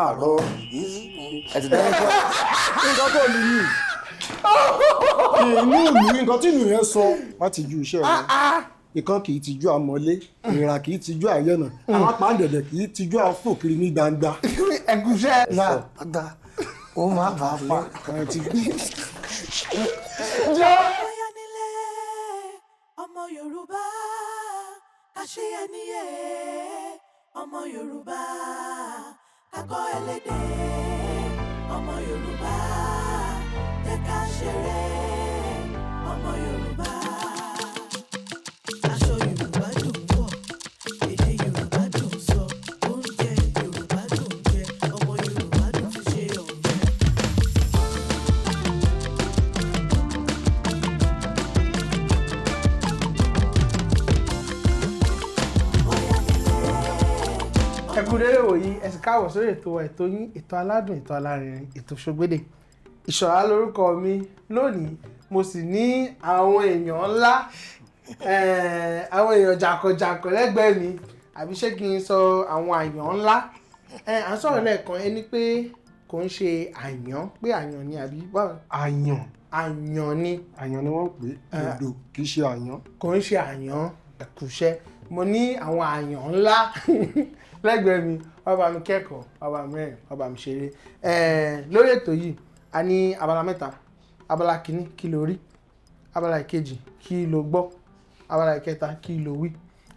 Àárọ̀ Ẹ ti dá. Nǹkan tó lù yìí inú ìlú, nǹkan tí ìlú yẹn sọ, má ti ju iṣẹ́ rẹ. Ìkan kì í tijú àmọ́lé, ìrà kì í tijú àyẹ̀nà, àwọn pàǹdẹ̀dẹ̀ kì í tijú àfòkiri ní gbangba. Ẹ̀gúsẹ́. Láàbàdà ó má bàa pa. Ẹ ti Bóyá nílé ọmọ Yorùbá ká ṣe ẹni yẹ, ọmọ Yorùbá ká kọ́ ẹlẹ́dẹ̀, ọmọ Yorùbá jẹ́ ká ṣeré, ọmọ Yorùbá. Aṣọ Yorùbá dùn wọ̀, èdè Yorùbá dùn sọ, oúnjẹ Yorùbá dùn jẹ, ọmọ Yorùbá dùn fi ṣe ọ̀rẹ́. Bóyá nílé. Ẹ kú dédé wòyí, ẹ sì káàbọ̀ sórí ètò wa, ètò yín, ètò aládùn, ètò alárinrin, ètò Ṣògbédè. Ìṣọ̀lá lórúkọ mi. Lónìí mo sì ní àwọn èèyàn ńlá, àwọn èèyàn jàǹkànjàǹkàn lẹ́gbẹ̀ẹ́ mi, àbí ṣé kí n sọ àwọn àyàn ńlá? À ń sọ̀rọ̀ lẹ́ẹ̀kan, ẹni pé kò ń ṣe àyàn, pé àyàn ni, àbí báwo? Àyàn. Àyàn ni. Àyàn ni wọ́n ń pè é, odò kì í ṣe àyàn. Kò ń ṣe àyàn. Ẹ̀kúṣẹ́. Mo ní àwọn àyàn ńlá lẹ́gbẹ̀ẹ́ mi, wọ́n bá mi kẹ́kọ̀ọ́, wọ́n bá mi rẹ́rìn, wọ́n bá mi ṣeré. Lórí ètò yìí, a ní abala mẹ́ta. Abala kìíní, kí lo rí? Abala ìkejì, kí lo gbọ́? Abala ìkẹta, kí lo wí?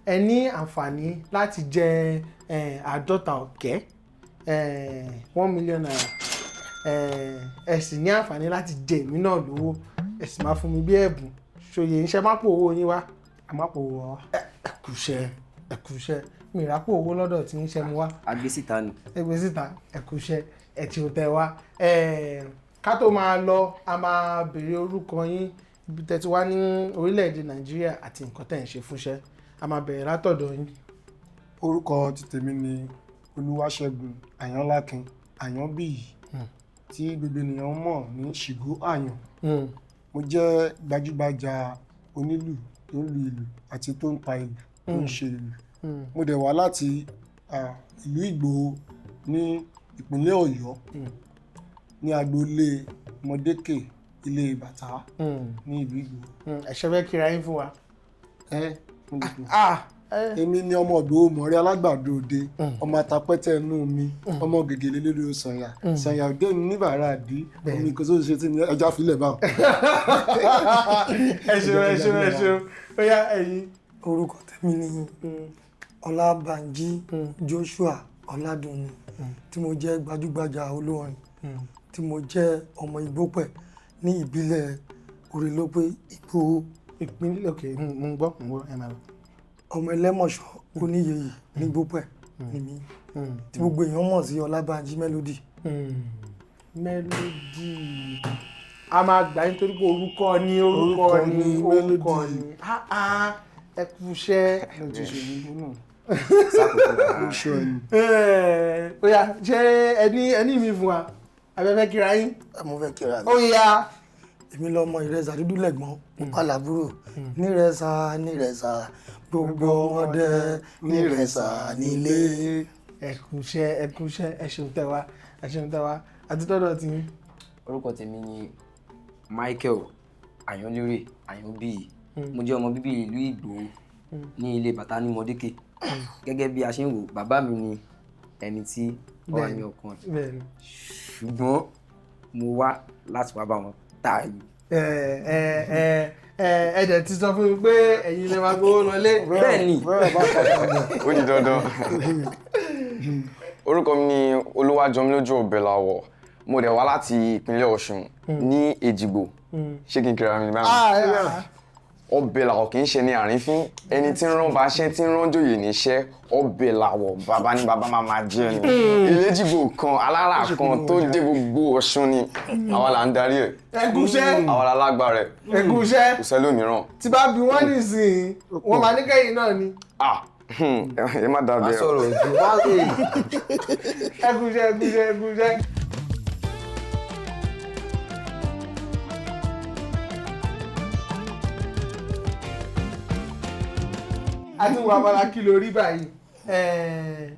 Ẹ ní àǹfààní láti jẹ 50,000, ₦1 million. Ẹ sì ní àǹfààní láti jẹ èmi náà lówó, ẹ sì máa fún mi bí ẹ̀bùn ṣòye iṣẹ́. Má pò owó yín wá. Àmàpò wọ. Ẹkùṣẹ́, ẹkùṣẹ́. Mi ìrápò owó lọ́dọ̀ tí ń ṣe mu wá. Agbésíta ni. Ẹgbẹ́ síta. Ẹkùṣẹ́, ẹ ti tẹ wá. Ká tó máa lọ, a máa béèrè orúkọ yín, ibi tẹ́ ti wá ní orílẹ̀-èdè Nàìjíríà àti nǹkan tẹ́ ń ṣe fúnṣẹ́. A máa bẹ̀rẹ̀ látọ̀dọ̀ yín. Orúkọ ti tèmi ni Olúwaṣẹ́gun Àyànlákin Àyànbíyì, tí gbogbo ènìyàn mọ̀ ní Ṣìgó Àyàn. Mo jẹ́ gbajúgbajà onílù tó ń lu ìlù àti tó ń ta ìlù, tó ń ṣe ìlù. Mo dẹ̀ wá láti ìlú Ìgbòho ní ìpínlẹ̀ Ọ̀yọ́, ní agboolé Mọ̀dékè, ilé bàtà ní ìlú Ìgbòho. Ẹ̀ṣẹ̀ fẹ́ kíra yín fún wa. Ẹ mo lè pè. Ah, ẹ. Èmi ni ọmọ Ìgbòho mọ̀rẹ́ alágbàdo òde, ọmọ atapẹ́tẹ́ inú mi, ọmọ gègèlè lórí sànyà sànyà òde mi ní bàrà àdí omi kò tó ṣe tí mi ẹja filẹ̀ báwọn. Ẹ ṣeun, ẹ ṣeun, ẹ ṣeun. Ó yá, ẹ̀yin. Orúkọ tèmi ni Ọlábànjí Joshua Ọládùnní, tí mo jẹ́ gbajúgbajà olórin, tí mo jẹ́ ọmọ Ìgbópẹ̀ ní ìbílẹ̀ Orílópé Ìgbòho. Ìpínlẹ̀, ok, mo ń gbọ́, mo ń gbọ́, ẹ máa lọ. Ọmọ Ẹlẹ́mọ̀ṣọ́ Oníyeyè ní Ìgbópẹ̀ ni mí, tí gbogbo èèyàn mọ̀ sí Ọlábànjí Melody. Melody, a máa gbà nítorí pé orúkọ ni orúkọ. Orúkọ ni ni orúkọ Melody. ni. Ah, ah, ẹ kú iṣẹ́. Ló ti ṣe gbogbo náà. Sákòókò. Ó ṣe ẹni. Ó yá, ṣé ẹni mi fún wa abẹ́fẹ́ kíra yín? Mo fẹ́ kíra mi. Ó yá. Èmi lọmọ Ìrẹsà dúdú lẹ́gbọ́n, pupa làbúrò nírẹsà, nírẹsà gbogbo ọmọdé nírẹsà nílé. Ẹ kú iṣẹ́, ẹ kú iṣẹ́, ẹ ṣeun tẹ́ wa, ẹ ṣeun tẹ́ wa àti tọ́dọ̀ tí yín. Orúkọ tèmi ni Michael Àyànlérè Àyànbíyì. Mo jẹ́ ọmọ bíbí ìlú Ìgbòho ní ilé bàtà ní Mọ̀dékè. Gẹ́gẹ́ bí a ṣe ń wò, bàbá mi ni ẹni tí ó wà ní ọkàn, ṣùgbọ́n mo wá láti wá bá wọn ta ìlú. Ẹ ẹ ẹ ẹ ẹ dẹ̀ ti sọ fún mi pé ẹ̀yin lè máa gbowó lọlé. Bẹ́ẹ̀ ni. Bẹ́ẹ̀ bá padà bọ̀. Ó di dandan. Orúkọ mi ni Olúwàjọmílójú Ọbẹ̀láwọ̀. Mo dẹ̀ wá láti ìpínlẹ̀ Ọ̀ṣun ní Èjìgbò. Ṣé kí n kíra mi báyìí? Ah, ah. Ọbẹ̀láwọ̀ kì í ṣe ní àrífín, ẹni tí ń rán bá ṣẹ́, tí ń rán jòyè níṣẹ́. Ọbẹ̀láwọ̀, bàbá ní bàbá máa máa jẹ́ ni Ìlẹ́jìgbò kan alára kan tó dé gbogbo Ọ̀ṣun ni àwa là ń darí ẹ̀. Ẹ kú iṣẹ́. Àwa la lágbára ẹ̀. Ẹ kú iṣẹ́. Kò sẹ́lòmíràn. Tí bá bí wọ́n nísìnyí, wọ́n máa ní kẹ́yìn náà ni. Ah, ẹ má Má dàbẹ̀. sọ̀rọ̀ ojú wá. Ẹ kú iṣẹ́, ẹ kú iṣẹ́, ẹ kú iṣẹ́. A ti wọ abala kí lórí báyìí.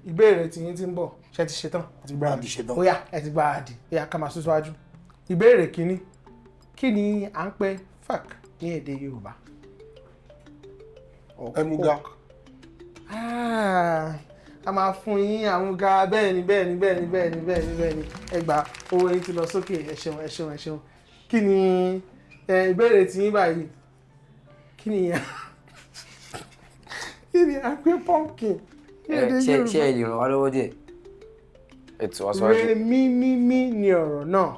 Ìbéèrè tiyín ti ń bọ̀. Ṣé ti ṣetán? Ti gbáradì. Àti ṣetán. Ó yá, ẹ ti gbáradì. Ó yá, ká máa sún síwájú. Ìbéèrè kínní: kí ni à ń pè fork ní èdè Yorùbá? Ẹmuga. Ah, a máa fún yín àwọn ga. Bẹ́ẹ̀ ni, bẹ́ẹ̀ ni, bẹ́ẹ̀ ni, bẹ́ẹ̀ ni, bẹ́ẹ̀ ni, bẹ́ẹ̀ ni. Ẹ gbà, owó yín ti lọ sókè. Ẹ ṣeun, ẹ ṣeun, ẹ ṣeun. Kí ni ẹ ìbéèrè tí yín báyìí? Kí ni à ń pè pumpkin ní èdè Ṣé Yorùbá? ẹ lè ràn wá lọ́wọ́ díẹ̀? Ètò wa síwájú. Re mí mí mí ni ọ̀rọ̀ náà.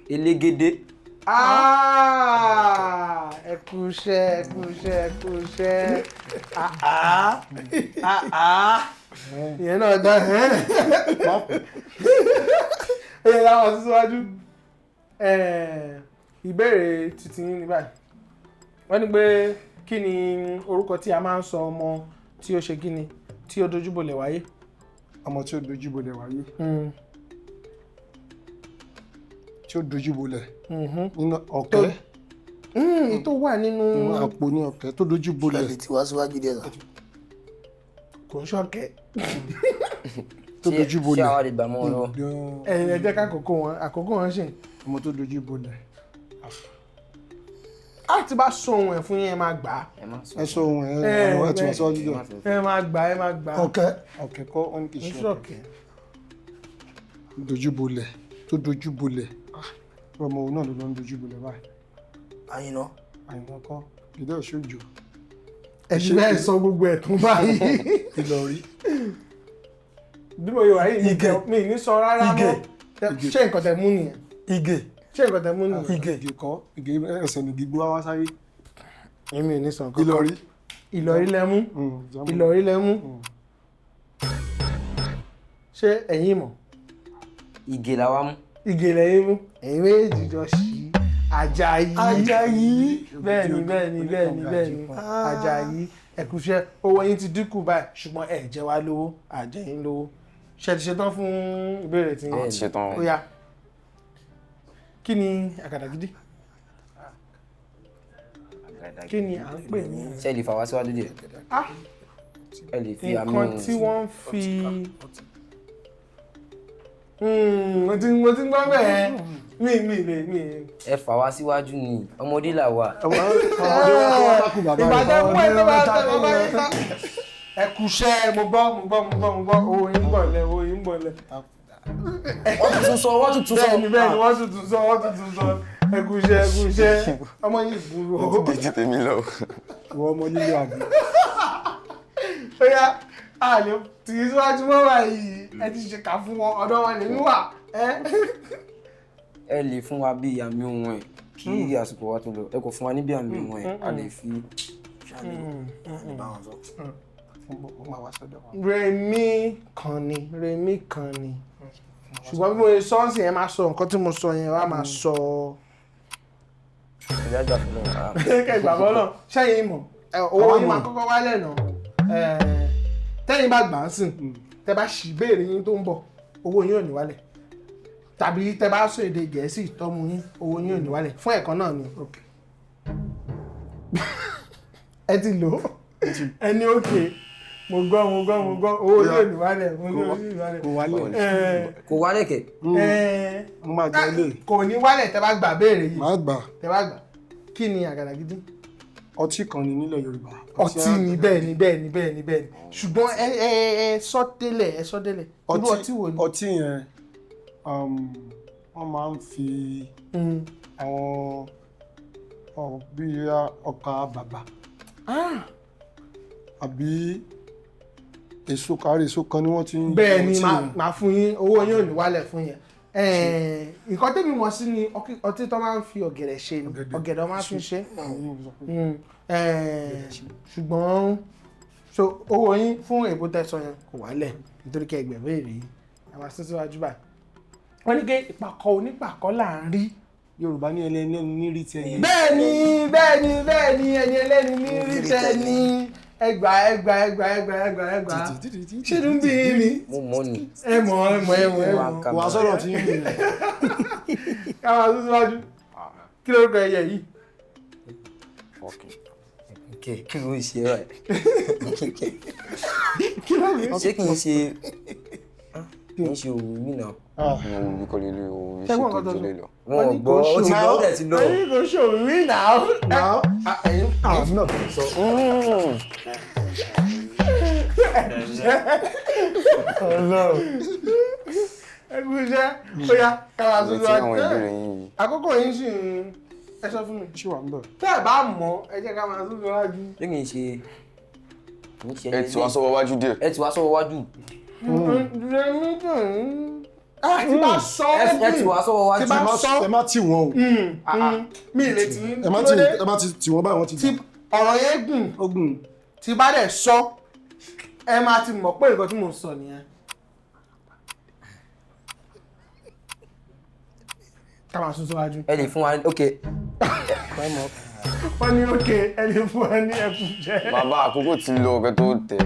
Elégédé. Ah, ẹ kú iṣẹ́, ẹ kú iṣẹ́, ẹ kú iṣẹ́. Ah, ah, ah, ah. Ìyẹn náà dá ẹ. Ẹ yẹ láwọn síwájú. Ìbéèrè tuntun yín ní báyìí. Wọ́n ní pé kí ni orúkọ tí a máa ń sọ ọmọ tí ó ṣe kí ni tí ó dojúbolẹ̀ wáyé? Ọmọ tí ó dojú bolẹ̀ wáyé. Tí ó dojú bolẹ̀. Nínú ọ̀kẹ́. Èyí tó wà nínú Nínú àpò ní ọ̀kẹ́ tó dojú bolẹ̀. Ṣẹlẹ̀ tí wá síwájú díẹ̀ sà. Kò ń ṣọ̀kẹ́. Tó dojú bolẹ̀. Ṣé àwa lè gbà mọ́ ọ lọ́wọ́? Ẹ̀yin, ẹ jẹ́ ká àkókò wọn, àkókò wọn ṣì. Ọmọ tó dojú bolẹ̀. Á ti bá sọ ohun ẹ̀ fún yín, ẹ máa gbà á. Ẹ má sọ. Ẹ sọ ohun ẹ Ẹ, ẹ tí wọ́n síwájú Ẹ jọ. má sọ. Ẹ máa gbà á, ẹ máa gbà á. Ọ̀kẹ́. Ọ̀kẹ́ kọ́, wọ́n ní kì í Ń ṣe ọ̀kẹ́. ṣọ̀kẹ́. Dojú bolẹ̀, tó dojú bolẹ̀. Ah, ọmọ òun náà ló lọ ń dojú bolẹ̀ báyìí. Àyìnà. Àyìnbá kọ́, ìdá ìṣojú. Ẹ ti bẹ́ẹ̀ sọ gbogbo ẹ̀ tún báyìí. Ìlọrí. Bí mo yẹ wà yìí, mi Ìgè. mi ní sọ rárá Ìgè. mọ́. Ṣé nǹkan tẹ mú nìyẹn? Ìgè. Ṣé nǹkan tẹ mú nìyẹn? Ìgè. Ìgè kọ́, ìgè ẹsẹ̀ ní gbígbó wá sáyé. Èmi ò ní sọ nǹkan. Ìlọrí. Ìlọrí lẹ mú. Ìlọrí. Ìlọrí lẹ mú. Ṣé ẹ̀yin mọ̀? Ìgè làwa mú. Ìgè lẹ́yìn mú. Ẹ̀yin méjèèjì jọ ṣí. Àjàyí. Àjàyí. Bẹ́ẹ̀ni, bẹ́ẹ̀ni, bẹ́ẹ̀ni, bẹ́ẹ̀ni, Àjàyí. Ẹ̀kúṣẹ́, owó yín ti dínkù báyìí, ṣùgbọ́n ẹ jẹ wá lówó, àjẹ yín lówó. Ṣé ti ṣetán fún ìbéèrè tí yín? Ti ṣetán. Ó yá, kí ni àgàdàgídí? Kí ni à ń pè ní? Ṣé ẹ lè fà wá síwájú díẹ̀? Ah, Ẹ lè fi àmì nǹkan ohùn tí wọ́n ń fi mo ti ń gbọ́ bẹ́ẹ̀, mi lè mi. Ẹ fà wá síwájú ni, ọmọdé là wà. Ọmọdé wọn kọ́ wọ́n tákù bàbá rẹ̀. Ìbàdàn mú ẹ tó bá tẹ bàbá yẹn sá. Ẹ kúṣẹ́, mo gbọ́, mo gbọ́, mo gbọ́, mo gbọ́. Owó yín ń bọ̀ lẹ̀, owó yín ń bọ̀ lẹ̀. Wọ́n tún tún sọ, wọ́n tún tún sọ. Bẹ́ẹ̀ni, bẹ́ẹ̀ni, wọ́n tún tún sọ, wọ́n tún tún sọ. Ẹ kúṣẹ́, ẹ kúṣẹ́, ọmọ yìí burú o. Ti tèmi lọ. Ìwọ ọmọ líle àbí. Ó yá, a lè tì í síwájú mọ́ báyìí. Ẹ ti ṣèkà fún wọn, ọ̀dọ̀ wọn lèmi wà. Ẹ Ẹ lè fún wa bí àmì ohùn ẹ kí àsìkò wa tó lọ. Ẹ kò fún wa ní bí àmì ohùn ẹ, a lè fi. Ṣáàlì bá wọn sọ. Ó máa wá sọ́dọ̀ wa. Rẹ̀mí kan ni, Rẹ̀mí kan ni, ṣùgbọ́n bí mo ṣe sọ ọ́ sì, ẹ máa sọ nǹkan tí mo sọ yẹn, wá máa sọ. Ẹ̀dá gbà fún ọ. Kẹ́ ìgbà bọ́ náà, ṣẹ́yìn mọ̀ ẹ, owó yín máa kọ́kọ́ wálẹ̀ náà. Tẹ́yìn bá gbà á sìn, tẹ́ bá ṣì béèrè yín tó ń bọ̀, owó yín ò ní wálẹ̀, tàbí tẹ́ bá sọ èdè Gẹ̀ẹ́sì tọ́mú yín, owó yín ò ní wálẹ̀ fún ẹ̀kan náà ni. Ẹ ti lò ó, ẹ ní òkè. Mo gbọ́, mo gbọ́, mo gbọ́. Owó yín ò ní wálẹ̀, mo ní owó yín ò ní wálẹ̀. Kò wálẹ̀. Kò wálẹ̀ kẹ̀. Mo máa jẹ ilé. Kò ní wálẹ̀ tẹ́ bá gbà béèrè yìí. Màá gbà. Tẹ́ bá gbà, kí ni àgàdàgídí? Ọtí kan ni nílẹ̀ Yorùbá. Ọtí ni, bẹ́ẹ̀ ni, bẹ́ẹ̀ ni, bẹ́ẹ̀ ni, bẹ́ẹ̀ ni, ṣùgbọ́n ẹ sọ délẹ̀, ẹ sọ délẹ̀. Irú ọtí wo ni? Ọtí yẹn, wọ́n máa ń fi àwọn bíi ọkà bàbà àbí èso kárí, èso kan ni wọ́n ti ń Bẹ́ẹ̀ ni. ọtí yẹn. Màá fún yín, owó yín ò ní wálẹ̀ fún yẹn. Nǹkan tẹ́mi mọ̀ sí ni ọtí tó máa ń fi ọ̀gẹ̀dẹ̀ ṣe ni. Ọ̀gẹ̀dẹ̀. Ọ̀gẹ̀dẹ̀ wọ́n máa fi ń ṣe. Ṣùgbọ́n so owó yín fún èbó tẹ̀sán yẹn kò wálẹ̀ nítorí kẹ́ ẹgbẹ̀ béèrè yìí. A máa sún síwájú báyìí. Wọ́n ní pé ìpàkọ́ onípàkọ́ là ń rí. Yorùbá ní ẹlẹ́ni ní rí tiẹ̀. Bẹ́ẹ̀ni, bẹ́ẹ̀ni, bẹ́ẹ̀ni, ẹni ẹlẹ́ni ní rí tẹ́ni. Ẹgbà, ẹgbà, ẹgbà, ẹgbà, ẹgbà, ẹgbà. Ṣé ló ń bí yín ni? Mo mọ̀ ni. Ẹ mọ̀, ẹ mọ̀, ẹ mọ̀, ẹ mọ̀. Wà á sọ̀rọ̀ tí ń rìn. Ká máa sún síwájú. Kí lórúkọ ẹyẹ yìí? Kí ló ń ṣe báyìí? Kí ló ń Ṣé kì í ṣe Kì í ṣe òwúwí náà. Òwúwí kọ́ lélẹ̀, òwúwí Ṣé ṣe wọ́n tó nǹkan tó jọlé lọ. Wọn ò gbọ́, ó ti lọ, ó dẹ̀ ti lọ. Ẹni kò ṣe òwúwí náà. Náà. Ẹ̀yin Àwọn náà sọ. Ọlọ́run. ẹ kú iṣẹ́, ó yá kára Mo tuntun ti àwọn ìbéèrè yín yìí. Àkókò yín sì ń ẹ sọ fún mi. Ṣé wà ń bẹ̀? Tẹ́ ẹ bá mọ̀, ẹ jẹ́ ká máa tún síwájú. Ṣé kì í ṣe kì í ṣe Ẹ tì wá sọ́wọ́ wájú díẹ̀. Ẹ tì wá sọ́wọ́ wájú. Rẹ̀mí dùn. Tí bá sọ Ẹ tì wá sọ́wọ́ wájú. Tí bá sọ Ẹ má tì wọ́n o. mi lè tì í Ẹ má tì ẹ má ti tì wọ́n báyìí, wọ́n ti tí ọ̀rọ̀ yẹn gùn ogun. tí bá dẹ̀ sọ ẹ máa ti mọ̀ pé nǹkan tí mò ń sọ nìyẹn. Ká máa sún síwájú. Ẹ lè fún wa, ok. Wọ́n ní òkè ẹ lè fún ẹ ní ẹkùn jẹ. Bàbá, àkókò ti lọ ọ̀kẹ́ tó tẹ̀.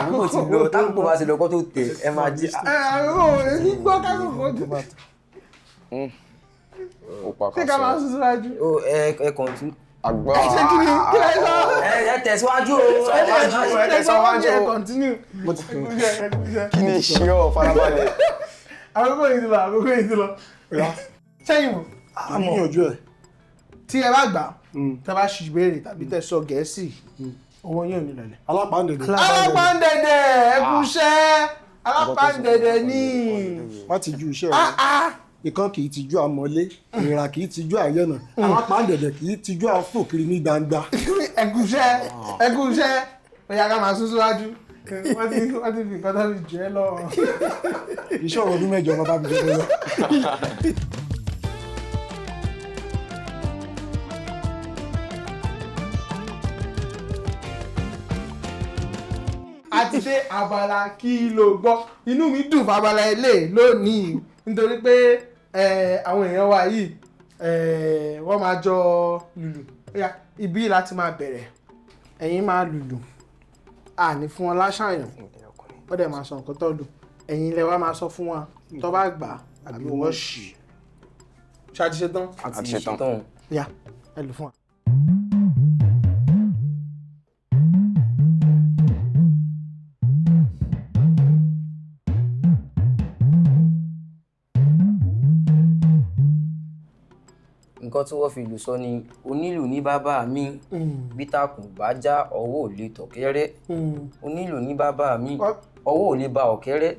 Àkókò ti lọ, tákòkò bá ti lọ kó tó tẹ̀, ẹ máa jí. Ẹ àkókò èyí gbọ́ kákòkò tó Ó pa ṣé ká máa kàṣọ. sún síwájú. Ó ẹ kọ̀ǹtún. Àgbà. Ẹ ṣe kí ni kí lẹ sọ? Ẹ tẹ̀síwájú o. Ẹ ẹ tẹ̀síwájú tẹ̀síwájú. ẹ continue. Ẹkùn jẹ ẹkùn jẹ. Kí ni ṣe ọ́ farabalẹ̀? Àkókò yìí ti lọ, àkókò yìí ti lọ. Ṣẹ́yìn mọ̀. Àmọ́ ìyànjú ẹ̀. Tí ẹ bá gbà, tẹ bá ṣì béèrè tàbí tẹ sọ Gẹ̀ẹ́sì, owó yín ò ní lọlẹ̀. Alápàndẹ̀dẹ̀. Alápàndẹ̀dẹ̀ ẹkúṣẹ́, alápàndẹ̀dẹ̀ ní. Má ti ju iṣẹ́ rẹ̀. Ìkan kì í tijú àmọ́lé, ìrà kì í tijú àyẹ̀nà, alápàndẹ̀dẹ̀ kì í tijú àfòkiri ní gbangba. Ẹkúṣẹ́ ẹkúṣẹ́, ó yá ká máa sún síwájú. Wọ́n ti fi nǹkan tó fi jù ẹ́ lọ. Iṣẹ́ ọ̀rọ̀ ọdún 8 bàbá mi jẹ́ lọ. A ti dé abala kí ló gbọ́. Inú mi dùn fún abala ilé lónìí nítorí pé àwọn èèyàn wa yìí wọ́n máa jọ lùlù. Ó yá, ibi láti máa bẹ̀rẹ̀, ẹ̀yin máa lùlù, àní fún wọn láṣàyàn, wọ́n dẹ̀ máa sọ nǹkan tó lù, ẹ̀yin ilẹ̀ wa máa sọ fún wa tó bá gbà àbí wọ́n ṣì. Ṣáà ti ṣe tán? A ti Àti ṣetán. ṣetán. Ó yá, ẹ lù fún wa. Nǹkan tí wọ́n fi lù sọ ni onílù ní bàbá mi, bí takùn bá já ọwọ́ ò lè tọ̀kẹ́rẹ́. Onílù ní bàbá mi, ọwọ́ ò lè ba ọ̀kẹ́rẹ́.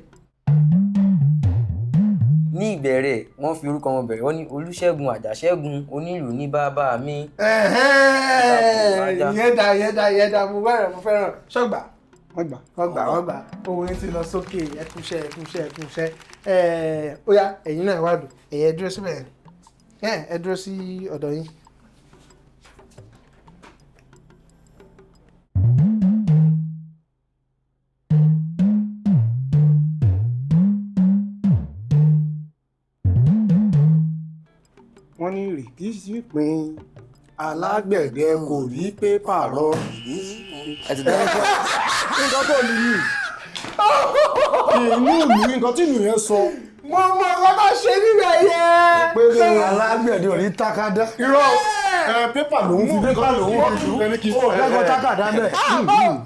Ní ìbẹ̀rẹ̀ wọ́n fi orúkọ wọn bẹ̀rẹ̀, wọ́n ní Olúṣẹ́gun Àjàṣẹ́gun, onílù ní bàbá mi. Ẹ̀hẹ́n, ìyẹn dá ìyẹn dá ìyẹn dá, mo fẹ́ràn mo fẹ́ràn ṣọ́gbà. Wọ́n gbà. Wọ́n gbà wọ́n gbà, owó yín ti lọ sókè, ẹkúṣẹ́ ẹkúṣẹ́ ẹkúṣẹ́. Ó yá, ẹ̀yin náà wá lù, ẹ̀yin ẹ dúró síbẹ̀, ẹ dúró sí ọ̀dọ̀ yín. Wọ́n ní rìkíṣí pin alágbẹ̀dẹ kò rí pépà rọ. Ẹ ti dá Nǹkan tó lù yìí. Inú ìlú nǹkan tí ìlú yẹn sọ. Mo mọ nǹkan tó ṣe níbẹ̀ yẹn. Pé Alágbẹ̀dẹ ò ní tákàdá. Irọ́ ẹ pépà lòún fi pépà lòún fi ẹni kì í sọ. Lẹ́kọ̀ọ́ tákàdá bẹ́ẹ̀.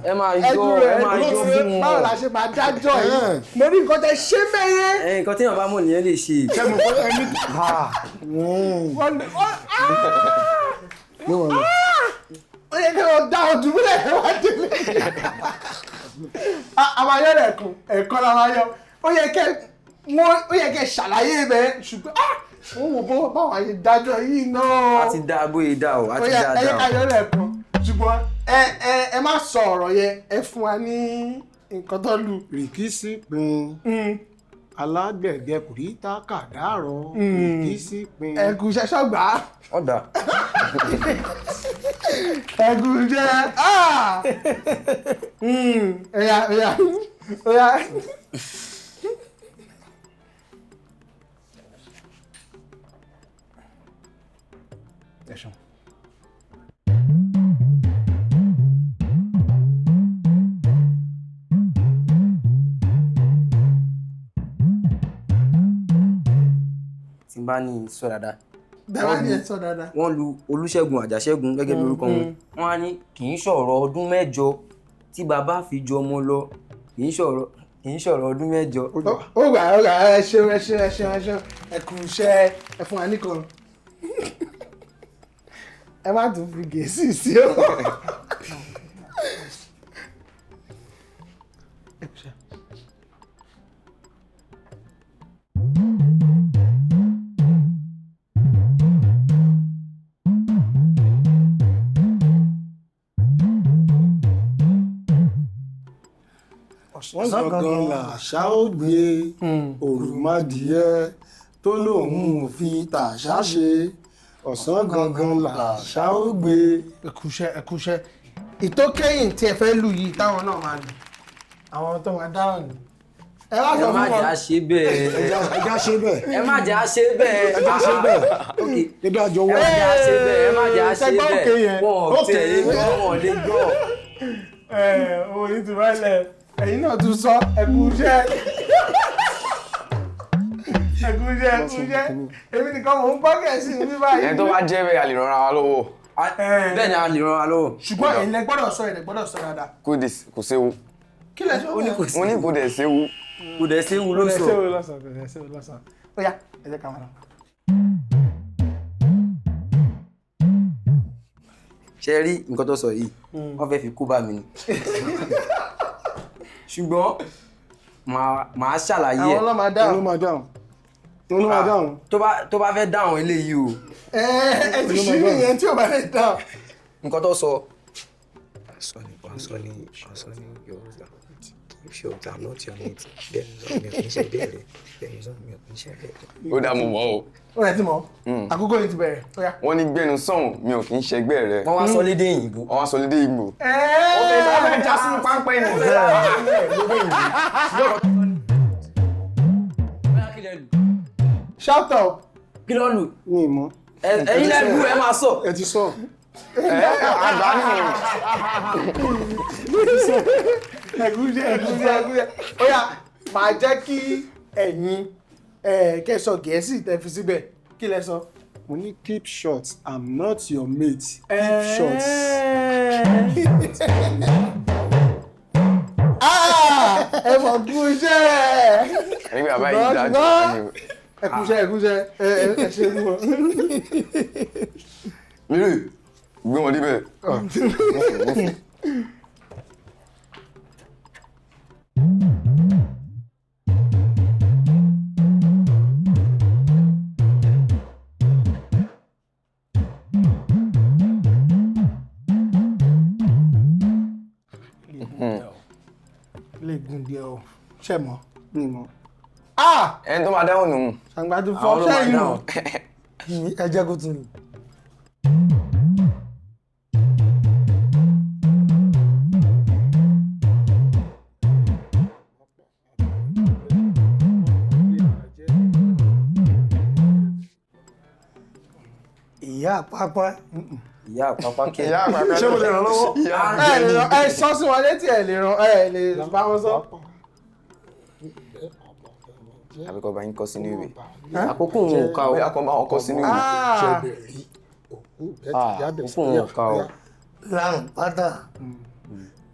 Ẹ máa Ẹ yọ dúró ẹ ẹ máa yọ dúró fún báwo wọn. la ṣe máa dájọ́ yìí? Mo ní nǹkan tẹ ṣe mẹ́yẹ. Ẹ nǹkan téèyàn bá mọ̀ nìyẹn lè ṣe. Ṣé mo fẹ́ ẹni. Wọ́n ó yẹ kí wọ́n dá ọdún mílẹ̀ wá délé. A máa yọ ẹ̀kún ẹ̀kọ́ la máa yọ. Ó yẹ kẹ́ wọ́n ó yẹ kẹ́ ṣàlàyé bẹ́ẹ̀ ṣùgbọ́n wọ́n wò bó báwa ṣe dájọ́ yìí náà. A ti dá bóyá dá o, a Ó ti yẹ dá ẹ yẹ dá ká o. yọ lẹ́ẹ̀kan ṣùgbọ́n ẹ ẹ ẹ má sọ ọ̀rọ̀ yẹn, ẹ fún wa ní nǹkan tó lù. Rìkíṣí pin alágbẹ̀dẹ kò rí tákàdá rọ. Rìkíṣí pin. Ẹ̀kú iṣẹ́ ṣọ́gbà. Wọ́n gbà. Ẹ̀kú iṣẹ́ ẹ̀yà ẹ̀yà ẹ̀yà. Ẹ ṣeun. Tí n bá ní sọ dáadáa. Bẹ́ẹ̀ wá ní ẹ sọ dáadáa. Wọ́n lu Olúṣẹ́gun Àjàṣẹ́gun gẹ́gẹ́ bí orúkọ wọn. Wọ́n á ní kì í ṣọ̀rọ̀ ọdún 8 tí bàbá fi ju ọmọ lọ, kì í ṣọ̀rọ̀. Kì í ṣọ̀rọ̀ ọdún 8. Ó gbà, ó gbà, ẹ ṣeun, ẹ ṣeun, ẹ ṣeun, ẹ ṣeun, ẹ kú iṣẹ́, ẹ fún wa nìkan. Ẹ má tún fi Gẹ̀ẹ́sì sí o. Ẹ kú iṣẹ́. Ọ̀sán gangan làṣà ó gbé òròmọdìẹ tó lóun ò fi tàṣà ṣe. Ọ̀sán gangan làṣà ó gbé. Ẹ kú iṣẹ́, ẹ kú iṣẹ́. Ìtókẹ́yìn tí ẹ fẹ́ lù yìí táwọn náà máa lù, àwọn tó máa dáhùn ni. Ẹ wá Ẹ sọ má fún jẹ́ wọn. á ṣe bẹ́ẹ̀. Ẹja ṣe bẹ́ẹ̀. Ẹ má jẹ́ á ṣe bẹ́ẹ̀. Ẹja ṣe bẹ́ẹ̀. Ok. Ebi àjọ Ẹ wá. má jẹ́ á ṣe bẹ́ẹ̀. Ẹ má jẹ́ á ṣe Ṣẹgbọ́n òkè bẹ́ẹ̀. yẹn. Wọn ò Òkè. tiẹ̀ lè gbọ́, wọn ò lè gbọ́. Ẹ owó yìí ti wálẹ̀. Ẹ̀yin náà tún sọ, ẹ kú iṣẹ́. Ẹ kú iṣẹ́, ẹ kú iṣẹ́. Èmi nìkan mò ń gbọ́ Gẹ̀ẹ́sì ní báyìí. Ẹni tó bá jẹ́ bẹ́ẹ̀, a lè ràn ara wa lọ́wọ́. Bẹ́ẹ̀ ni a lè ràn wa lọ́wọ́. Ṣùgbọ́n ẹ̀yin lẹ gbọ́dọ̀ sọ, ẹ̀yin lẹ gbọ́dọ̀ sọ dáadáa. Kò dẹ̀ kò séwu. Kí lẹ sọ? Ó ní kò sí. Mo ní kò dẹ̀ séwu. Kò dẹ̀ séwu ló Kò dẹ̀ sọ. séwu ló sọ, kò dẹ̀ séwu ló sọ. Ó yá, ẹ jẹ́ ká máa lọ. Ṣe rí nǹkan tó sọ yìí, wọ́n fẹ́ fi kó bá mi ni. Ṣùgbọ́n màá ṣàlàyé ẹ̀. Àwọn ló máa dáhùn. Ló máa dáhùn. Ló máa dáhùn. Tó bá fẹ́ dáhùn eléyìí o. Ẹ ẹ ti ṣí nìyẹn tí ò bá lè dáhùn. Nǹkan tó sọ. Sọ ní Yorùbá. Keep short, I'm not your mate. Bẹ́ẹ̀ni sọ mi ò kì í ṣe bẹ́ẹ̀rẹ̀. Bẹ́ẹ̀ni sọ mi ò kì í ṣe bẹ́ẹ̀rẹ̀. Ó dá mo mọ̀ o. Ó rẹ̀ ti mọ̀. Àkókò yìí ti bẹ̀rẹ̀. Ó yá. Wọ́n ní gbẹ́nu sọ̀hún mi ò kì í ṣẹgbẹ́ rẹ. Wọ́n wá sọ lédè òyìnbó. Wọ́n wá sọ lédè Ìgbò. Ó fẹ́ já sínú páńpẹ́ ni. Shout up. Kí ló lù? Mi ì mọ̀. Ẹ̀yin lẹ lù, ẹ máa sọ. Ẹ ti sọ. Àgbà nù. Ẹ kú iṣẹ́, ẹ kú iṣẹ́, ẹ kú iṣẹ́. Ó yá, màá jẹ́ kí ẹ̀yin kẹ́ sọ Gẹ̀ẹ́sì tẹ́ fi síbẹ̀. Kí lẹ sọ? Mo ní keep short, I'm not your mate. Keep short. Ah! Ẹ mọ̀ kú iṣẹ́. Ẹni bàbá yìí dájú. Ẹ kú iṣẹ́, ẹ kú iṣẹ́, ẹ ṣe fún wọn. Mírè, gbé wọn débẹ̀. Lè gùn díẹ̀ o, ṣe mọ̀? Mi mọ̀. Ah! Ẹni tó máa dáhùn nù. Ṣàǹgbá ti fọ́ Àwọn ló máa ṣẹ́yìn nù. dáhùn. Ẹ jẹ́ kó tún lù. Ìyá àpápá. Ìyá àpápá kẹ́. Ìyá àpápá. Ṣé mo lè ràn lọ́wọ́? Ìyá Ẹ lè ràn, ẹ sọ sí wọn létí, ẹ lè ràn, ẹ lè bá wọn sọ. Àbí kọ́ bá yín kọ sínú ìwé. Àkókò òun ò ká o. Bóyá kọ́ bá wọn kọ sínú ìwé. Ah! Àkókò òun ò ká o. Láǹpátà,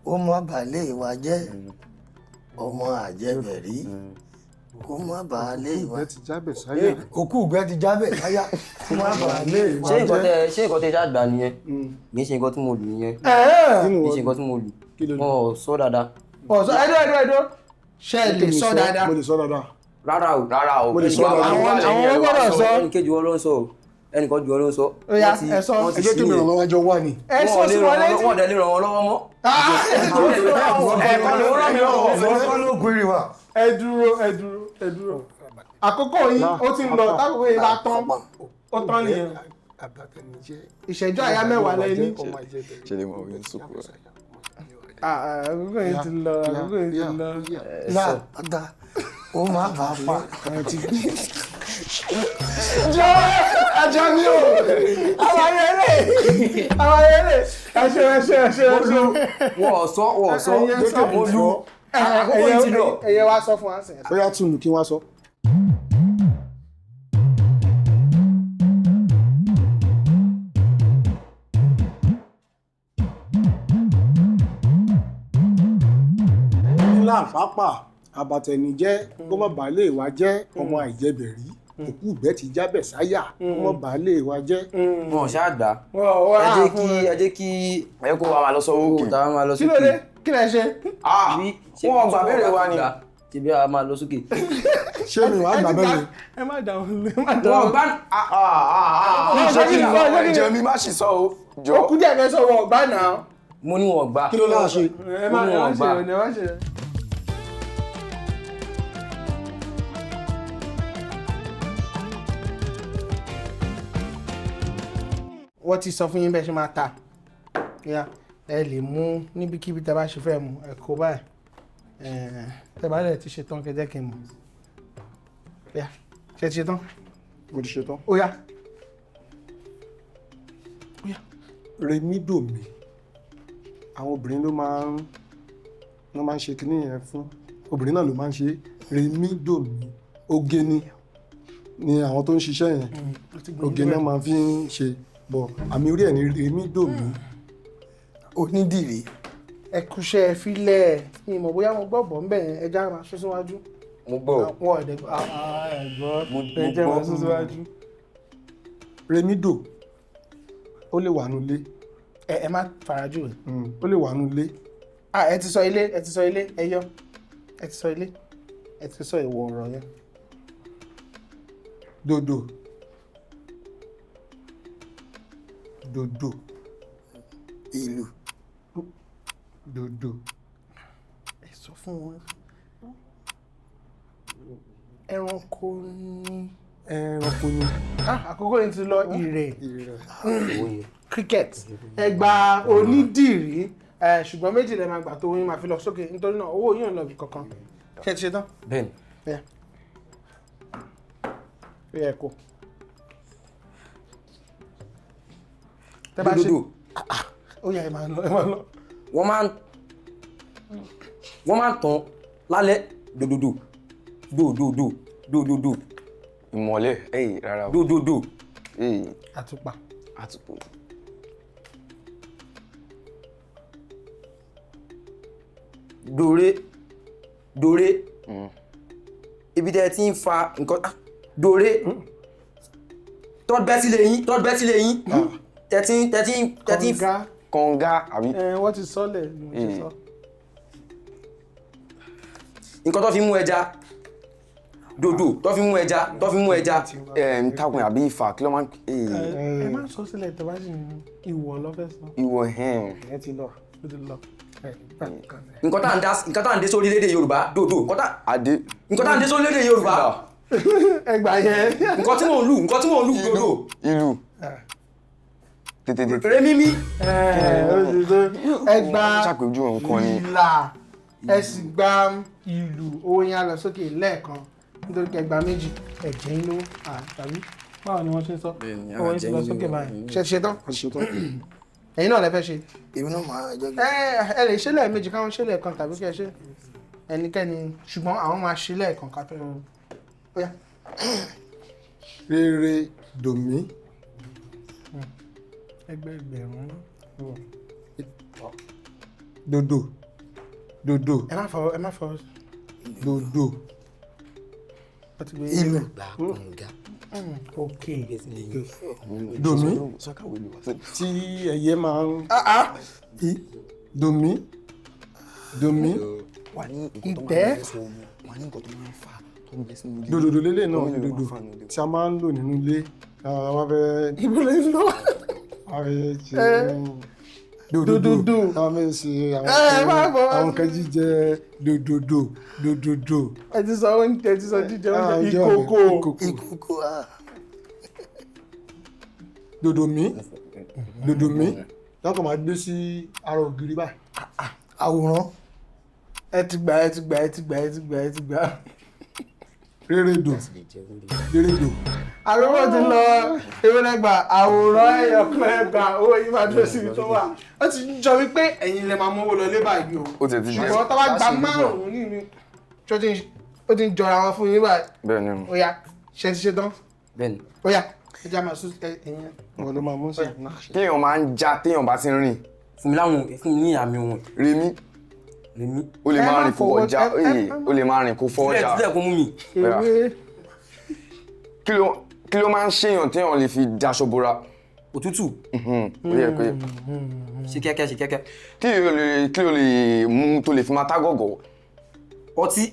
ó má bà lé ìwà jẹ́, ọmọ àjẹbẹ̀rí, kó má bà lé ìwà. Ẹ ti jábẹ̀ sáyà. Òkú ìgbẹ́ ti jábẹ̀ láyà. Kó má bàa lé ìwà Ṣé nǹkan jẹ́. tẹ ṣé nǹkan tẹ ṣáà gbà nìyẹn? Kì í ṣe nǹkan tí mo lù nìyẹn. Ẹ̀ẹ́. Kì í ṣe nǹkan tí mo lù. Wọn ò sọ dáadáa. Ọ̀sọ́ ẹ̀dọ́ ẹ̀dọ́ ẹ̀dọ́. Ṣé ẹ lè sọ dáadáa? Mo lè sọ dáadáa. Rárá o. Rárá o. Mo lè sọ dáadáa. Àwọn gbọ́dọ̀ sọ. Ẹnìkejì wọn ló ń sọ o. Ẹnìkan jù wọn ló ń sọ. Ó yá, ẹ sọ. Wọ́n ti Ẹ jẹ́ kí mi sí ràn lọ́wọ́ ẹjọ́ wà ní. Ẹ sọ sí wọn létí. Wọ́n dẹ̀ lè ràn wọ́n lọ́wọ́ mọ́. Ẹ̀ẹ̀kan ló ràn mí lọ́wọ́. Ìwọ ló gbére wa. Ẹ dúró, ẹ dúró, ẹ dúró. Àkókò yìí ó ti ń lọ, tákòókò yìí bá tán, ó tán nìyẹn. Ìṣẹ́jú àyá 10 lẹ ní. Ṣe lè mọ̀ wí sùkú rẹ̀. Àkókò yìí ti lọ, àkókò yìí ti lọ. Láǹpátà, ó má bàa pa. Jọ ajá mi o. Àwọn ayẹlẹ, àwọn ayẹlẹ, ẹ ṣe, ẹ ṣe, ẹ ṣe, ẹ ṣe. Wọ́n ò sọ, wọ́n ò sọ. Ẹyẹ sọ. Mo lù. Àkókò yìí ti lọ. Ẹyẹ wa sọ fún wa sìn. Bóyá tún lù kí wọ́n sọ. Láǹpápà, Abatẹnijẹ́ kó má bàa lè wá jẹ́ ọmọ àìjẹbẹ̀rí, òkú ìgbẹ́ ti jábẹ̀ sáyà, kó má bàa lè wá jẹ́. Wọn ò ṣáà gbà. Wọ́n Ẹ á jẹ́ fún kí wọn. ẹ jẹ́ kí Ẹ kó wa máa lọ sọ́wọ́ òkè. kó tá a máa lọ Kí ló sókè. dé? Kí lẹ ṣe? Ah, Bí- ṣé wọn bí gbà tí béèrè wọ́n wa bá ni. gbà, ṣe bí a máa lọ sókè. Ṣé mi wàá gbà bẹ́ẹ̀ ni? Ẹ má dà wọn lé, má dà Wọn wọn. gbà. Wọ́n ṣe kí ni? Wọ́n ṣe kí ni? Jẹ́ mi má ṣì sọ o. Jọ. Ó kú díẹ̀ fẹ́ sọ wọn ọ̀gbá náà. Mo ní wọn gbà. Kí ló láà ṣe? Ẹ má Mo ní ẹ má wọn ṣe gbà. ìròyìn, ẹ má ṣe ìròyìn. Wọ́n ti sọ fún yín bẹ́ẹ̀ ṣe máa ta. Ya, ẹ lè mú níbikíbi tẹ́ bá ṣe fẹ́ mu, ẹ kó báyìí. Ẹ̀, tẹ́ bá dẹ̀ ti ṣe tán, kẹ́ jẹ́ kí n mọ̀. Ya, ṣe ti ṣe tán? Mo ti ṣe tán. Ó yá. Remídòmí, àwọn obìnrin ló máa ń ṣe kinní yẹn fún obìnrin náà ló máa ń ṣe remídòmí. Oge ni àwọn tó ń ṣiṣẹ́ yẹn, oge náà máa fi ń ṣe bọ̀, àmì orí ẹ̀ ní remídòmí. Onídìrí. Ẹ kúṣẹ́, ẹ filẹ̀. Mi mọ̀ bóyá mo gbọ́ bọ̀ ńbẹ̀ yẹn, ẹ já máa sún síwájú. Mo gbọ́. Àwọn ọ̀dẹ̀ ẹ̀gbọ́ Mo ẹ jẹ́ máa gbọ́. sún síwájú. Remídò, ó lè wà nulẹ̀. Ẹ má farajù rẹ̀. Ó lè wà nulẹ̀. Ah, ẹ ti sọ ilé, ẹ ti sọ ilé, ẹ yọ. Ẹ ti sọ ilé, ẹ ti sọ ìwọ̀ ọ̀rọ̀ yẹn. Dòdò, dòdò. Ìlú. Dòdò. Ẹ sọ fún wọn. Ẹranko ni. Ẹranko ni. Ah, àkókò yìí ti lọ. Ìrẹ̀. Ìrẹ̀. Cricket. Ẹ gba onídìrí ẹ, ṣùgbọ́n méjì lẹ máa gbà tó yín máa fi lọ sókè, nítorí náà owó yín ò lọ ibì kankan. Ṣé ẹ ti ṣe tán? Bẹ́ẹ̀ni. Yeah. Ó yẹ kó. Tẹ́ bá ṣe. Dòdòdò. Ó yá, ẹ máa lọ, ẹ máa lọ. Wọ́n máa ń tàn lálẹ́. Dòdòdò dòdòdò dòdòdò. Ìmọ̀lẹ̀ ẹ̀yìn rárá o. Dòdòdò. Èyí. Àtùpà. Àtùpà. Dòré dòré, ibi tẹ́ ẹ ti ń fa nǹkan, ah, dòré tọ́gbẹ́ sílé yín, tọ́gbẹ́ sílé yín, tẹ́tí tẹ́tí tẹ́tí. Kànga. Kànga àbí. Ẹ wọ́n ti sọ́lẹ̀ ni mo ṣe sọ. Nǹkan tó fi mú ẹja, dòdò tó fi mú ẹja, tó fi mú ẹja. Ẹ̀ ń takùn àbí ìfà, kí ló máa ń. Ẹ má sọ sílẹ̀ tẹ́ bá sì ní ìwọ̀ lọ́fẹ́ sọ. Ìwọ̀ hẹ́n. Ẹ ti lọ. Ó ti lọ. Ẹ gbà kan. Nǹkan tá à ń dá, nǹkan tá à ń dé sórí lédè Yorùbá, dòdò, nǹkan tá Adé. nǹkan tá à ń dé sórí lédè Yorùbá. Ẹ gbà yẹn. Nǹkan tí mò ń lù, nǹkan tí mò ń lù, dòdò. Ìlú. Tètè tètè. Rémímí. Ẹ ó ti tó. Ẹ gba Ṣàpèjúwe nǹkan ni. ìlà, ẹ sì gba ìlú, owó yẹn á lọ sókè lẹ́ẹ̀kan nítorí kẹ́ gba méjì, ẹ̀jẹ̀ ń lówó tàbí báwo ni wọ́n ṣe ń sọ, Bẹ́ẹ̀ni, owó yẹn ti lọ àjẹ́ ń sókè lówó. báyìí. Ṣe ṣe tán? Wọ́n ti ṣe tán. Ẹ̀yin náà lẹ fẹ́ ṣe. Èmi náà máa jẹ́ kí. Ẹ lè ṣe lẹ́ẹ̀mejì, káwọn ṣe lẹ́ẹ̀kan tàbí kẹ́ ẹ ṣe ẹnikẹ́ni, ṣùgbọ́n àwọn máa ṣe lẹ́ẹ̀kan ká tó. Ó yá. Rere dòmí. Ẹgbẹẹgbẹ̀rún. Dòdò dòdò. Ẹ má fọwọ́, ẹ má fọwọ́. Dòdò. Ó ti gbé. Ìlú. Gba kànga. Ok. Dòmí tí ẹyẹ máa ń dòmí dòmí. Wà ní nǹkan tó máa ń Ìtẹ́. bẹ́ sọ, wà ní nǹkan tó máa ń fà tó ń bẹ́ sínú ilé. Dòdòdò lélẹ̀ náà. Tó ń lè Dòdò máa fà nínú ilé. tí a máa ń lò nínú ilé, a fẹ́ Ibo lè lọ. a fẹ́ ṣe Dòdòdò. dòdòdò, a fẹ́ ṣe àwọn Ẹ má fọwọ́. àwọn nǹkan jíjẹ, dòdòdò dòdòdò. Ẹ ti sọ oúnjẹ, ẹ ti sọ jíjẹ Ah, oúnjẹ. oúnjẹ ọ̀bẹ, Ìkòkò. ìkòkò. Ìkòkò ah. Dòdòmí dòdòmí lọ́kàn máa gbé sí ara ògiri báyìí. Àwòrán. Ẹ ti gbà, ẹ ti gbà, ẹ ti gbà, ẹ ti gbà, ẹ ti gbà. Rérédò rérédò. Àròwọ̀ ti lọ ewélégbà, àwòrán ẹyọkan ẹgbà, owó yìí máa dúró síbi tó wà. Ó ti jọ wípé ẹ̀yin lè máa mówó lọ lé báyìí o. Ó tiẹ̀ ti jẹ́. Ṣùgbọ́n tó bá gba márùn-ún ní mi, tó ti ń ó ti ń jọra wọn fún yín báyìí. Bẹ́ẹ̀ ni. Ó yá, ṣe ti ṣe tán? Bẹ́ẹ̀ni. Ó yá, ẹ já máa sún ẹ̀yìn. Wọn ló máa mú sí náà ṣe. Téèyàn máa ń já téèyàn bá ti ń rìn. Fún mi láwọn, fún mi ní àmì wọn. Remi. Remi. O lè Ẹ máa má rìn kó fọwọ́- ọjà ẹ- o lè máa rìn kó fọ́ Sílẹ̀ ọjà. sílẹ̀ kó mú mi. Ewé. Kí ló máa ń ṣèyàn téèyàn lè fi daṣọ bora? Òtútù. Ó yẹ pé Ṣe kíákíá, ṣe kíákíá. kí ló lè mú tó lè fi máa tágọ̀gọ̀? Ọtí.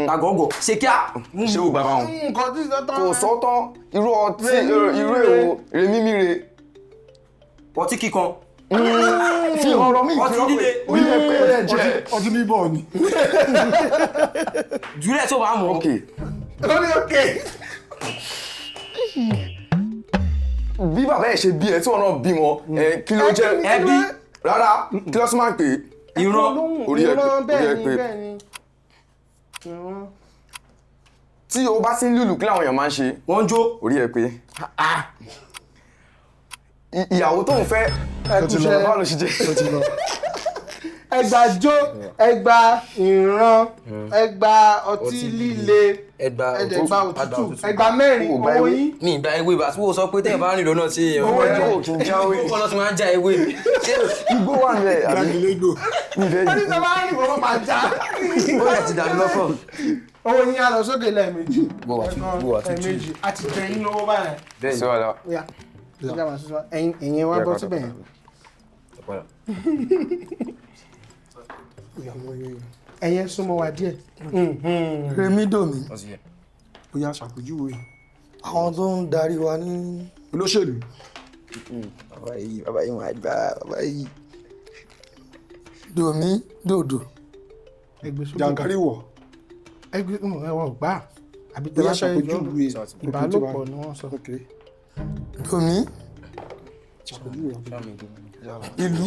Tàgọ̀gọ̀. Ṣe kíá. Mú mi. Ṣé o gbà báwọn? Nǹkan tí sọ́tàn. Kò sọ́tọ̀ irú ọtí Remi irú mímire. èwo remi míre. Ọtí kíkan. Fi ọ̀rọ̀ mi Ọtí líle. Ó yẹ pé ẹ jẹ. Ọtí bíbọ̀ ni. Jùlẹ̀ tó bá mọ̀. Ok. Ó ní òkè. Bí bàbá ẹ̀ ṣe bí ẹ tí wọn náà bímọ ẹ kí ló jẹ́? Ẹbí. Rárá, kí ló tún máa ń pè é? Ìran. Orí ẹ pé, Ìran orí ẹ bẹ́ẹ̀ ni pé. bẹ́ẹ̀ ni. Ìran. Tí o bá sí ń lùlù kí làwọn èèyàn máa ń ṣe? Wọ́n ń jó. Orí ẹ pé. Ìyàwó tó ń fẹ́ Ẹ kú iṣẹ́. báwo ló ṣe jẹ́? Ó ti lọ. Ẹgbà jó, ẹgbà ìran, ẹgbà ọtí líle, Ẹgbà ẹdẹgbà òtútù. òtútù, ẹgbà mẹ́rin, Ó gba owó ewé. yín. Mi ìgbà ewé bá tí wọ́n sọ pé tẹ́yìn bá rìn lọ́nà sí èèyàn. Owó ẹjọ́ ò kí ń jáwé. Igbó kọ́ ló ti máa ń já ewé. Ṣé Igbó wà ní ẹ̀ àbí? Gbàgìlégbò. Mi fẹ́ Ó ní sọ máa ń rìn wọ́n máa já. ó yẹ ti dàbí lọ́fọ̀? Owó yín á lọ sókè lẹ́ẹ̀mejì. Bó wà tún- bó wà tún Ẹ̀ẹ̀kan, ẹ̀ẹ̀mejì. A ti jẹ yín lówó báyẹn. Bẹ́ẹ̀ sí wàhálà. Ó yá. Ẹ já máa sún síwájú. Ẹ̀yin ẹ̀yin wá bọ́ síbẹ̀ yẹn. Ẹ̀yin ẹ súnmọ́ wa díẹ̀. Remi Domi, Ó yá ṣàpèjúwe. àwọn tó ń darí wa ní Olóṣèlú. Bàbá yìí, bàbá yìí máa gbà, bàbá yìí. Domi Dòdò. Ẹgbẹ́ sókè. Jàǹkáríwọ̀. Ẹgbẹ́ ẹwọ̀n gbà. Àbí Ó tẹ yá bá fẹ́ yọ ṣàpèjúwe. ìbálòpọ̀ ni wọ́n sọ. Ok. Domi Ṣàpèjúwe. ìlú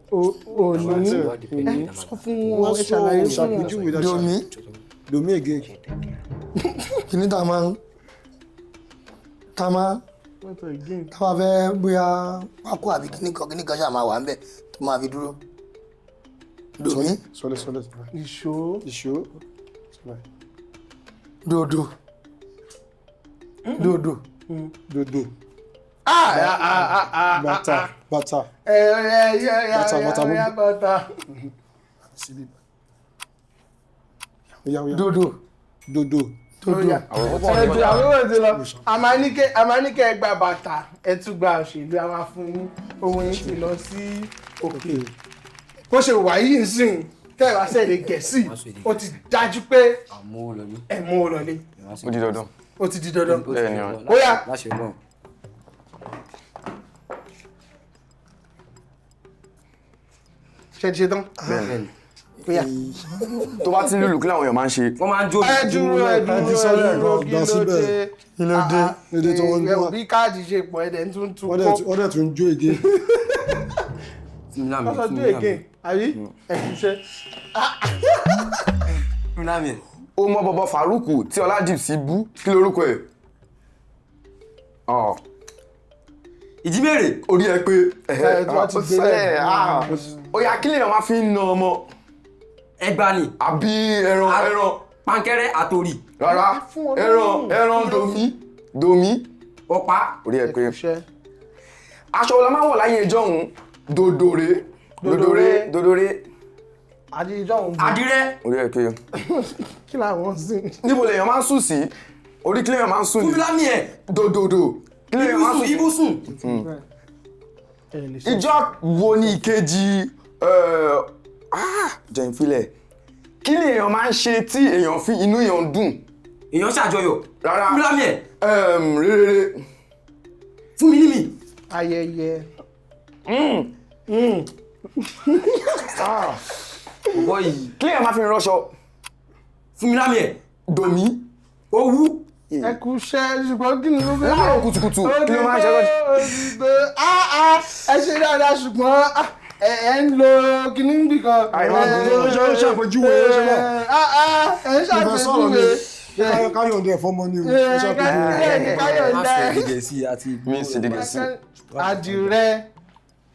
Òní ẹ sọ fún wọn, ẹ ṣàlàyé fún wọn. Ṣàpèjúwe dáadáa. Domi Domi again. kìíní tá a máa ń tá a máa Wọ́n sọ again. tá a bá fẹ́ bóyá Pákó àbí kíní kan ṣáà máa wà ń bẹ̀ tó máa fi dúró. Domi Sọlẹ̀ sọlẹ̀. Ìṣó. Ìṣó. Sọlẹ̀. dòdò dòdò Dodo. Ah, ah, ah, ah, Bàtà. ah. Bàtà. Ẹ ẹ ẹ ẹ Bàtà, bàtà, ẹ ẹ bàtà. Síbí. Ó yá ó yá. dòdò Dodo. dòdò Ẹjọ àwọn èèyàn ti lọ. A máa ní kẹ́ ẹ gba bàtà, ẹ tún gba òṣèlú, a máa fún yín. Owó yín ti lọ sí òkè. Bó ṣe wà yìí nsìn, tẹ́ ẹ bá ṣẹ̀lẹ̀ Gẹ̀ẹ́sì, ó ti dájú pé Àmú lọ ní. ẹ mú o lọlé. Ó di dandan. Ó ti di dandan. Bẹ́ẹ̀ ni o. Ó yá. Láṣẹ Ọlọ́run. Ṣé ti ṣe tán? Bẹ́ẹ̀ ni. Ó yá. Tó bá ti ń lùlù kí làwọn èèyàn máa ń ṣe? Wọ́n máa ń jó. Ẹ dúró, ẹ dúró, Ẹ ti sọ ẹ dúró, lẹ́ẹ̀kan, kí gbà ló síbẹ̀. dé? Kí ló dé? Ah, ah, Kí ló dé tí wọ́n ń ẹ, gbọ́? bí káàdì ṣe pọ̀ ẹ̀dẹ̀ ń tún tún Wọ́n kó. dẹ̀ tún jó again. Fún mi lámì. Wọ́n sọ Fún do mi lámì. again, àbí? Ẹ kú iṣẹ́. Fún mi lámì. Ó mọ bọ̀bọ̀ Faruku tí Ọládìpsí bú kí lorúkọ ẹ̀? Ọ̀ Ìjímèrè. orí ẹ pé Ẹ, tí wọ́n ti ó gbé sẹ́lẹ̀ lẹ̀. ah. Ó yá kí lèèyàn máa fi ń na ọmọ? Ẹgba ni. Àbí ẹran ẹran Pankẹ́rẹ́ àtòrì. rárá Fún wọn ẹran lóhùn. ẹran domi domi Ọ̀pá. orí ẹ Ẹ pé kú iṣẹ́. aṣọ wo la máa ń wọ̀ láyé ẹjọ́ òun dòdòrè dòdòrè dòdòrè Àdìjọ́ òun bù. Àdìrẹ́. orí ẹ pé Kí làwọn sìn? níbo lèèyàn máa ń sùn sí orí kí lèèyàn máa ń sùn Fún ní mi lámì ẹ̀. dòdòdò kí lèèyàn máa ń sùn sí. Ibùsùn. Ẹ lè ṣe. Ìjọ wo ni ìkejì jẹ́ ìfilẹ̀ kí lèèyàn máa ń ṣe tí èèyàn fi inú èèyàn dùn? Èèyàn ṣàjọyọ̀. Rárá. Fún mi lámì ẹ̀. Rere Fún mi ní mi. Ayẹyẹ. Bọ̀bọ̀ yìí. Kí lèèyàn máa fi rọṣọ? Fún mi lámì ẹ̀. Domi. Owú. Ẹ kú iṣẹ́ ṣùgbọ́n kí ni ló fẹ́? Láàárọ̀ kùtùkùtù kí ló máa ń ṣe lọ́jọ́? lọ́jọ́? Ẹ ṣe dáadáa ṣùgbọ́n ẹ ń lo kíní níbì kan. Àìmọ́ Ẹ, Ó ṣe ṣàpèjúwe, ó ṣe bẹ́ẹ̀. Ẹ ń Mo fẹ́ sọ̀rọ̀ ni. ṣàpèjúwe. Ṣé Káyọ̀dé ẹ̀fọ́ mọ ni o? Ó ṣàpèjúwe. Káyọ̀dé. Èdè Gẹ̀ẹ́sì àti Mi sì di Gẹ̀ẹ́sì. Àdìrẹ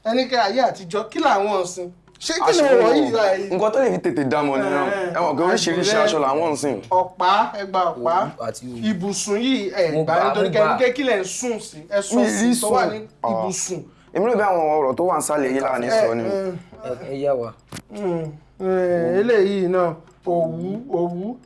ẹni kẹ́ ayé àtijọ́ kí làwọn ọ̀sìn ṣé kí ni wọ́n yìí báyìí? Nǹkan tó lè fi tètè dá mọ̀ nìyẹn. Ẹ mọ̀ pé oríṣiríṣi aṣọ làwọn ń sìn. Ọ̀pá ẹgbà ọ̀pá Àti òwú. ibùsùn yìí Mo ẹgbà gbà, nítorí mo kẹ́ gbà. kí lẹ̀ ń sùn sí ẹ sùn Mi sí rí tó wà sùn. ní ibùsùn. Èmi ló bí àwọn ọ̀rọ̀ tó wà ń sálẹ̀ yìí láàánú sọ ni. Ẹ yá wa. Eléyìí náà, òwú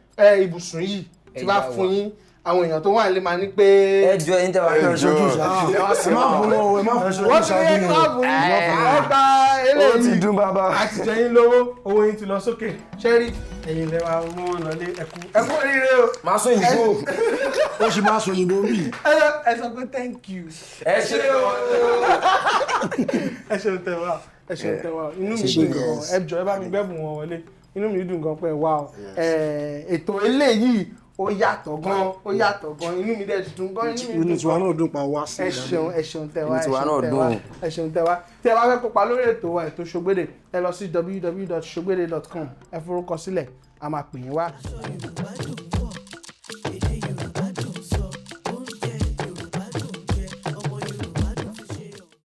ibùsùn yìí tí Ẹ bá yá wa. fún yín, àwọn èèyàn tó wà nílé máa ní pé Ẹ jọ, ẹ̀yin tẹ́ wà Ẹ jọ. Ẹ má fún wọn o, ẹ má fún wọn. Wọ́n ti ní kíláàbù yín, wọ́n gba Ó ti eléyìí. dún bàbá. Àti jẹ yín lówó, owó yín ti lọ sókè. Ṣẹ́rí ẹ̀yin lẹ máa mú wọn lọlé. Ẹ̀kú ẹ̀kú oríire o. Máa sọ òyìnbó. Ó sì máa sọ òyìnbó bì. Ẹ sọ pé thank you. Ẹ ṣe o. Ẹ ṣeun tẹ wá, ẹ ṣeun tẹ wá. Inú mi dùn gan. Ẹ jọ, ẹ bá mi gbẹ́bùn wọn wọlé. Inú mi dùn gan pé wá o. Ètò eléyìí, ó yàtọ̀ gan, ó yàtọ̀ gan. Inú mi dẹ̀ dùn gan, inú mi Inú dùn tiwa gan. náà dùn pa wá sí. Ẹ ṣeun, ẹ ṣeun tẹ wá. Inú Ẹ tiwa ṣeun náà tẹ dùn wá. o. Ẹ ṣeun tẹ wá. Tí ẹ bá fẹ́ kópa lórí ètò wa, ètò Ṣògbédè, ẹ lọ sí www.sogbede.com, ẹ forúkọ sílẹ̀, a máa pè yín wá. Aṣọ Yorùbá.